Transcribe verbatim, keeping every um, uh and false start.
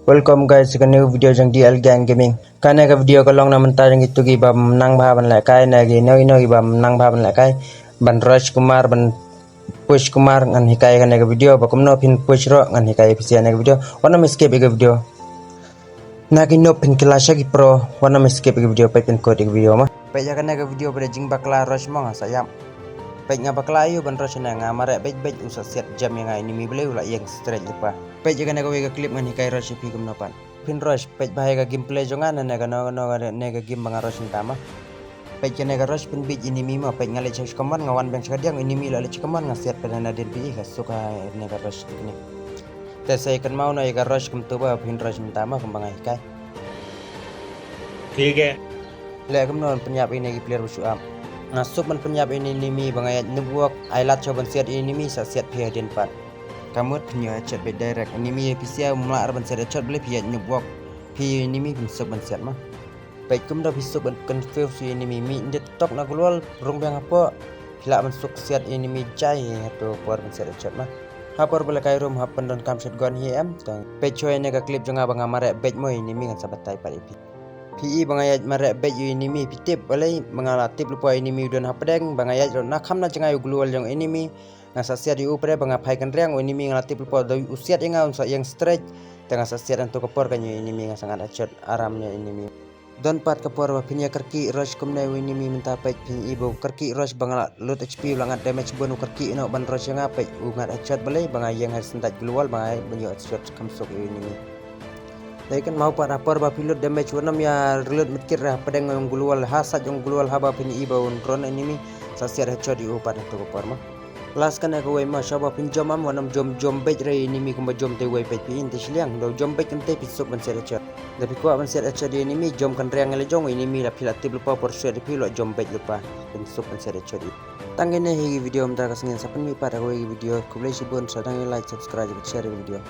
Welcome guys, ka new video jong D L Gang Gaming. Kane ka video ka long na mynta jong itu ki ba nang bha ban lehkai, na ki no ki no ki ba nang bha ban lehkai. Ban rush kumar, ban push kumar ngan hikai kane ka video, ba kumno phin push ro ngan hikai phi sha kane ka video. Wat nym skip ïa ka video. Na ki noob phin kylla sha ki pro, wat nym skip ïa ka video, peit phin kut ïa ka video ma. Peit ïa kane ka video ba da jingbakla rush mo nga sa ïap. Peit nga bakla ïa u ban rush ne nga mareh beit beit u sa siat jam ïa nga enemy balei u la ïeng straight lypa. Peit ïa kane kawei ka clip ngan hikai rush ïa phi kumno pat. Phin rush, peit bha ïa ka gameplay jong nga ne kano kano ne ka game ba nga rush mynta ma. Peit kane ka rush pynbieit enemy ma, peit nga leit sha command nga wan biang sha kadiang enemy la leit sha command nga siat pat na dien phi ka suk ha ne ka rush technique. Te sa ïa kynmaw noh ïa ka rush kumto ba phin rush mynta ma kumba nga hikai. ठीक है। Leh kumno ban pynïap ïa kine ki player ba shu ap. Nga suk ban pynïap ïa enemy ba nga ïaid noob walk, ai lad shuwa ban siat ïa enemy sa siat phi hadien pat. Ka mut phin ïoh headshot beit direct. Enemy ïa phi sia um lah ban siat headshot balei phi ïaid noob walk. Phi ïa enemy phin suk ban siat ma. Peit kumno phi suk ban confuse ïa enemy, mih ndit tok na gloo wall rung biang hapoh. Phi lah ban suk siat ïa enemy jai ha tu por ban siat headshot ma. Ha por ba lehkai room hap pyndonkam shotgun hi em. Tang peit shuwa ïa ne ka clip jong nga ba nga mareh beit mo ïa enemy ngan sa batai pat ïa phi. Phi i ba nga ïaid mareh beit ïa enemy, phi tip balei ba nga la tip lypa enemy u don hapdeng, ba nga ïaid rot na kham na jngai u gloo wall jong enemy. Nga sa siat ïa u pat ba nga phai kynriang, u enemy nga la tip lypa da u siat ïa nga un sa ïeng straight. Te nga sa siat hangto ka por kane u enemy nga sa ngat headshot aram ïa u enemy. Don pat ka por ba phin ïa kyrkieh rush kumne u enemy mynta peit phin i ba u kyrkieh rush ba nga la lut H P u la ngat damage bun u kyrkieh noh ban rush ïa nga peit u ngat headshot balei ba nga ïeng ha syndaik gloo wall ba nga ïoh headshot kham suk ïa u enemy. Dei kynmaw pat ha por ba phi lut damage wat nym ïa reload medkit re hapdeng jong gloo wall ha side jong gloo wall haba phin i ba un run enemy sa siat headshot ïa u pat hangto ka por ma. Last kane kawei ma shuwa ba phin jump am wat nym jump jump beit re enemy kumba jump te wei peit phi in te shiliang da u jump beit kumte phi suk ban siat headshot. Da phi kwah ban siat headshot ïa enemy jump kynriang ïa la jong enemy la phi la tip lypa por shuwa da phi la jump beit lypa phin suk ban siat headshot ïa. Tang kine hi ki video mynta ka sngi sa pynmih pat ha kawei ki video khublei shibun sa dang ïa like subscribe share ïa ki video.